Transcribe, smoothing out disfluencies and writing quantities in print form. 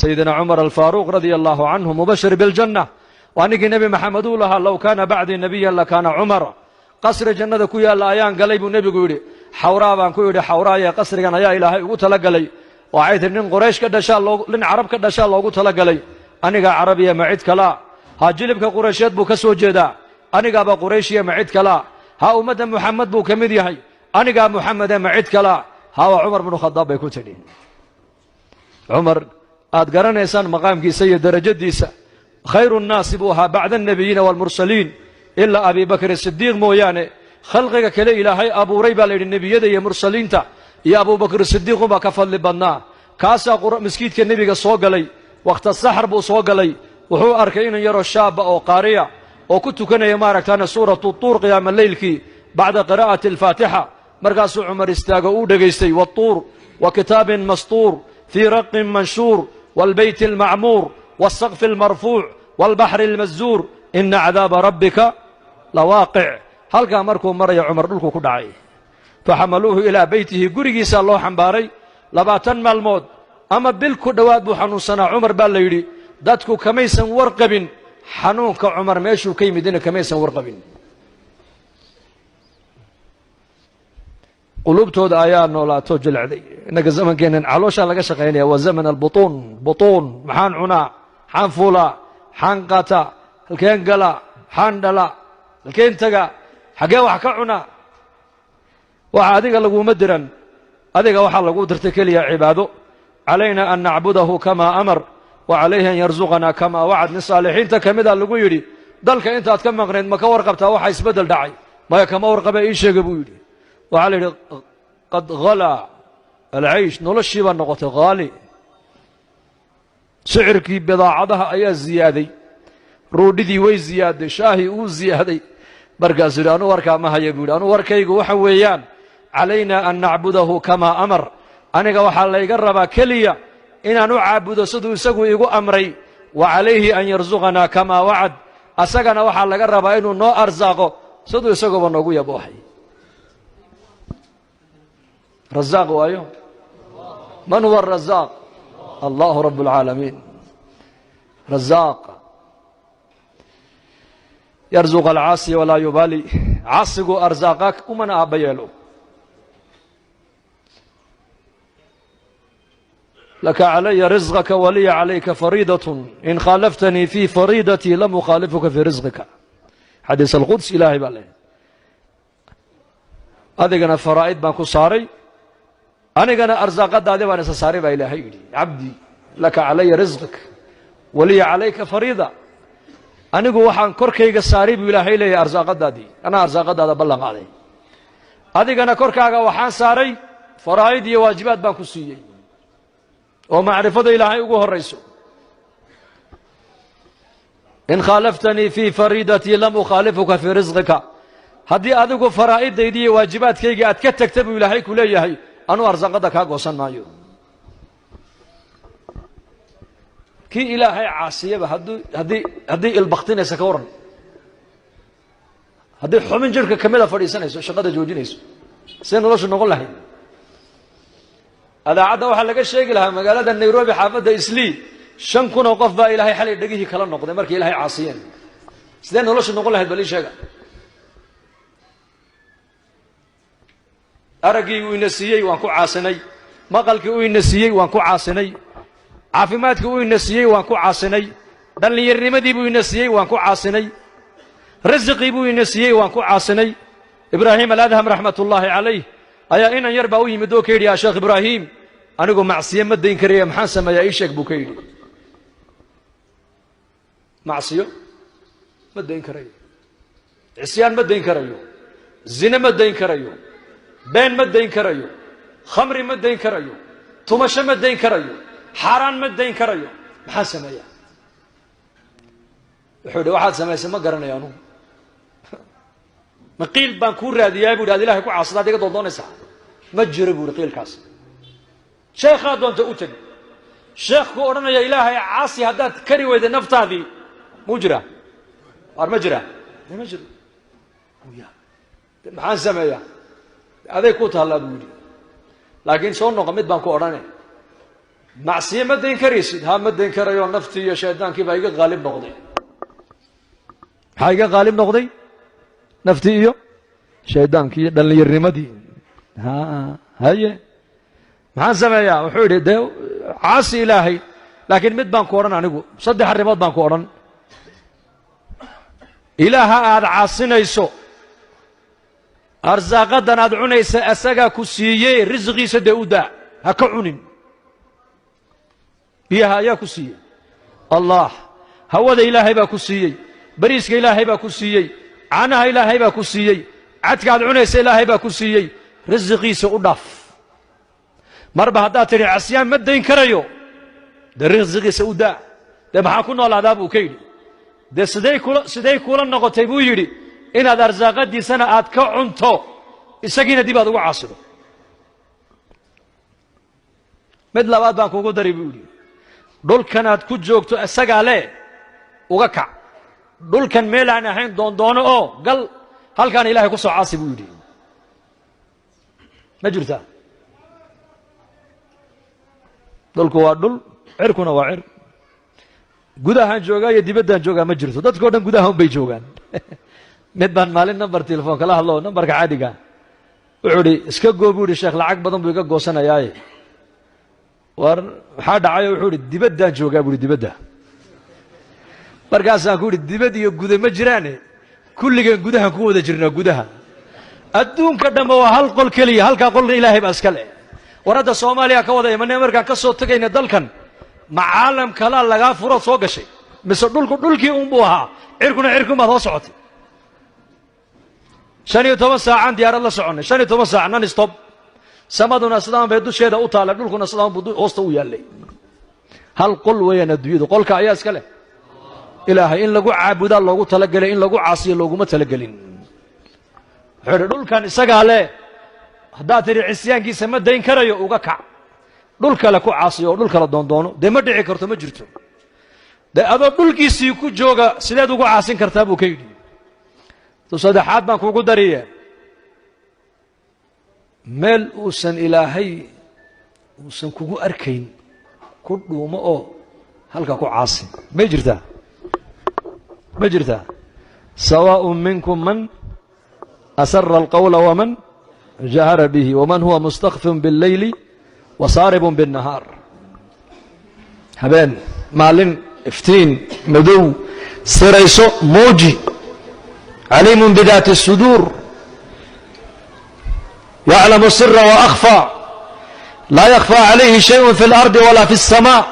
Sayidina Cumar Alfaaruuq radia allahu canhu, mubashir biljanna, waa ninkii Nebi Maxamed uu lahaa: "Low kaana bacdii nabiyan lakaana Cumar." Qasri jannada ku yaalla ayaan galay, buu nebigu yidhi. Xawraa baan ku yidhi: "Xawraaye, qasrigan ayaa Ilaahay ugu talagalay?" Waxay tihi: "Nin Quraysh ka dhashaa loo, nin Carab ka dhashaa loogu talagalay." Anigaa Carabiya, ma cid kalaa? Ha, jilibka Quraysheed buu ka soo jeedaa. Anigaaba Qurayshiya, ma cid kalaa? Ha, ummadda Muxamed buu ka mid yahay. Anigaa Muxamede, ma cid kalaa? Ha, waa Cumar bnu Khadaab, bay ku tidhi. Cumar aad garanaysaan maqaamkiisa iyo darajadiisa, khayru nnaasi buu ahaa bacda alnebiyiina waalmursaliin, ilaa Abi Bakr Sidiiq mooyaane. Khalqiga kale Ilaahay abuuray, baa la yidhi, nebiyada iyo mursaliinta iyo Abubakr Sidiiq unbaa ka fadli badnaa. Kaasaa maskiidka nebiga soo galay. Wakhta saxar buu soo galay. Wuxuu arkay inan yaroo shaaba oo qaariya oo ku tukanaya, maaragtaane, suuratu Tuur qiyaama leylkii bacda qiraa'ati alfaatixa. Markaasuu Cumar istaago, uu dhegaystay: "والطور وكتاب مسطور في رق منشور والبيت المعمور والسقف المرفوع والبحر المسجور إن عذاب ربك لواقع." Halkaa markuu maraya, Cumar dhulku ku dhacay. فحملوه إلى بيته, gurigiisaa loo xambaaray. 20 maalmood ama bil ku dhowaad buu xanuunsanaa Cumar, baa la yidhi. Dadku kamaysan warqabin xanuunka Cumar meeshuu ka yimidina, kamaysan warqabin. Quluubtooda ayaa noolaato, jilecday. Innaga zamankeennan calooshaa laga shaqaynaya, waa zaman albutuun. Butuun, maxaan cunaa, maxaan fuulaa, maxaan qaataa, halkeen galaa, maxaan dhalaa, halkeen tagaa, xaggee wax ka cunaa? Waxa adiga laguma diran. Adiga waxaa lagu dirtay keliya cibaado. علينا أن نعبده كما أمر وعليه أن يرزقنا كما وعد. Nin saalixiinta ka mida lagu yidhi: "Dalka intaad ka maqnayd, ma ka warqabtaa waxa isbeddel dhacay?" "Maya, kama warqabe, ii sheega," buu yidhi. Waxaa la yidhi: قد غلا العيش, noloshii baa noqotay qaali, sicirkii bidaacadaha ayaa ziyaaday, roodhidii way ziyaaday, shaahii uu ziyaaday. Markaasuu yidhi: "Anuu warkaa ma haya," buu yidhi. "Anuu warkaygu waxa weeyaan علينا أن نعبده كما أمر." Aniga waxaa layga rabaa keliya inaan u caabudo siduu isagu igu amray. وعليه أن يرزقنا كما وعد. Asagana waxaa laga rabaa inuu noo arsaaqo siduu isaguba noogu yaboohay. Razaaq waayo? من هو الرزاق؟ الله رب العالمين. رزاق يرزق العاصي ولا يبالي. Caasigu arsaaqa, umana aabba yeelo. لك علي رزقك ولي عليك فريضة، إن خالفتني في فريضتي لم أخالفك في رزقك. Xadiis alquds, Ilaahay baa leh: "Adigana faraa'id baan ku saaray, anigana arsaaqadaadi baan isa saaray," baa Ilaahay yidhi. "عبدي، لك علي رزقك ولي عليك فريضة." Anigu waxaan korkayga saaray, buu Ilaahay leeyahay, arsaaqadaadii. Anaa arsaaqadaada ballan qaaday. Adigana korkaaga waxaan saaray faraa'id iyo waajibaad baan ku siiyey, oo macrifada Ilaahay ugu horayso. إن خالفتني في فريضتي لم أخالفك في رزقك. Haddii adigu faraa'idaydi iyo waajibaadkaygii aad ka tagta, buu Ilaahay ku leeyahay, anuu arsaaqada kaa goosan maayo. Kii Ilaahay caasiyaba, haddii ilbaktinaysa, ka waran haddii xubin jirhka kamida fadhiisanayso, shaqada joojinayso, see noloshu noqon lahayd? Adaacadda waxaa laga sheegi lahaa: magaalada Nairobi, xaafadda Islii, 5,000 oo qof baa Ilaahay xalay dhegihii kala noqday markay Ilaahay caasiyeen. Sidee noloshu noqon lahayd? Bal ii sheega. Araggii uu ina siiyey waan ku caasinay, maqalkii uu ina siiyey waan ku caasinay, caafimaadkii uu ina siiyey waan ku caasinay, dhallinyarnimadii buu ina siiyey waan ku caasinay, risiqii buu ina siiyey waan ku caasinay. Ibraahim Aladham raxmatullaahi calayh ayaa inan yar baa u yimid oo ka yidhi: "Yaa Sheekh Ibraahim, anigu macsiyo ma dayn karaya, maxaan sameeyaa? Ii sheeg," buu ka yidhi. "Macsiyo ma dayn karayo, cisyaan ma dayn karayo, zine ma dayn karayo, been ma dayn karayo, khamri ma dayn karayo, tumasho ma dayn karayo, xaaraan ma dayn karayo, maxaan sameeyaa?" Wuxuu yidhi: "Waxaad samaysay ma garanayo anugu. Ma qiil baan kuu raadiyaa?" bu yidhi. "Ad Ilahay ku caasadaad iga doondoonaysaa? Ma jiro," bu yidhi, "qiilkaas. Sheekhaa doonta u teg, sheekh ku odhanaya Ilaahay caasi haddaad kari weyday naftaadii, muu jiraa? Waar ma jiraa? Ma jiro. Maxaan sameeyaa? Aday ku taallaa," buu yidhi. "Laakiin soo noqo, mid baan ku odhane. Macsiye ma dayn karaysid? Ha, ma dayn karayo, naftii iyo shaydaankii baa iga qaalib noqday. Maxaa iga qaalib noqday? Naftii iyo shaydaankii iyo dhallinyarnimadii. Ha, haye, maxaan sameeyaa? Wuxuu yidhi, dee caasi Ilaahay, laakiin mid baan ku odhan anigu, saddex arrimood baan ku odhan. Ilaaha aad caasinayso, arsaaqadan aad cunaysa asagaa ku siiyey, risqiisa dee u daa, ha ka cunin. Biyaha ayaa ku siiyey? Allah. Hawada Ilaahay baa ku siiyey, bariiska Ilaahay baa ku siiyey, caanaha Ilaahay baa ku siiyey, cadka aad cunaysa Ilaahay baa ku siiyey, risiqiisa u dhaaf. Marba haddaad tidhi casyaan ma dayn karayo, dee risiqiisa u daa. Dee maxaa ku noolaadaa, buu ka yidhi. Dee siday kula noqotay, buu yidhi, inaad arsaaqadiisana aad ka cunto, isagiina dib aad ugu caasido? Mid labaad baan kugu dari, buu yidhi. Dhulkan aad ku joogto isagaa le, uga kac. Dhulkan meel aan ahayn doondoono oo gal, halkaan Ilahay ku soo caasi, buu yidhi. Ma jirtaa? Dhulku waa dhul, cirkuna waa cir. Gudahaan joogaa iyo dibaddaan joogaa ma jirto. Dadka o dhan gudaha un bay joogaan. Mid baan maalin number telefoon kala hadlo, numberka caadiga. Wuxuu idhi, iska goo, buu yidhi, sheekh, lacag badan buu iga goosanayaaye. War maxaa dhacayo? Wuxuu idhi, dibaddaan joogaa, buu yidhi, dibadda. Markaasaan ku yidhi, dibad iyo guda ma jiraane, kulligeen gudahan ku wada jirnaa. Gudaha adduunka dhamma waa hal qol keliya, halkaa qolna Ilaahay baa iska leh. War hadda Soomaaliya ka wada imanay, markaan ka soo tegayna dalkan, ma caalam kalaa lagaa furood soo gashay, mise dhulku dhulkii unbuu ahaa, cirkuna cirkuun baad hoo socotay? 15 saacaan diyaarad la soconnay, 15 saac non stop. Samaduna sidaan bay dusheeda u taalla, dhulkuna sidaan buu hoosta u yaallay. Hal qol weeyaan adduunyadu. Qolka ayaa iska leh? Ilaahay. In lagu caabudaa loogu talagelay, in lagu caasiyo looguma talagelin. Wuxuu idhi, dhulkan isagaa leh, haddaad tidhi cisyaankiisa ma dayn karayo, uga kac, dhul kale ku caasiyo oo dhul kale doondoono. Dee ma dhici karto, ma jirto. Dee adoo dhulkiisii ku jooga sideed ugu caasin kartaa, buu ka yidhi. Tu saddexaad baan kugu dariye, meel uusan Ilaahay uusan kugu arkayn ku dhuumo oo halkaa ku caasi. May jirtaa? Ma jirtaa? سواء منكم من أسر القول ومن جهر به ومن هو مستخف بالليل وسارب بالنهار. Habeen, maalin, iftiin, madow, sirayso, muuji. عليم بذات الصدور، يعلم السر وأخفى، لا يخفى عليه شيء في الأرض ولا في السماء.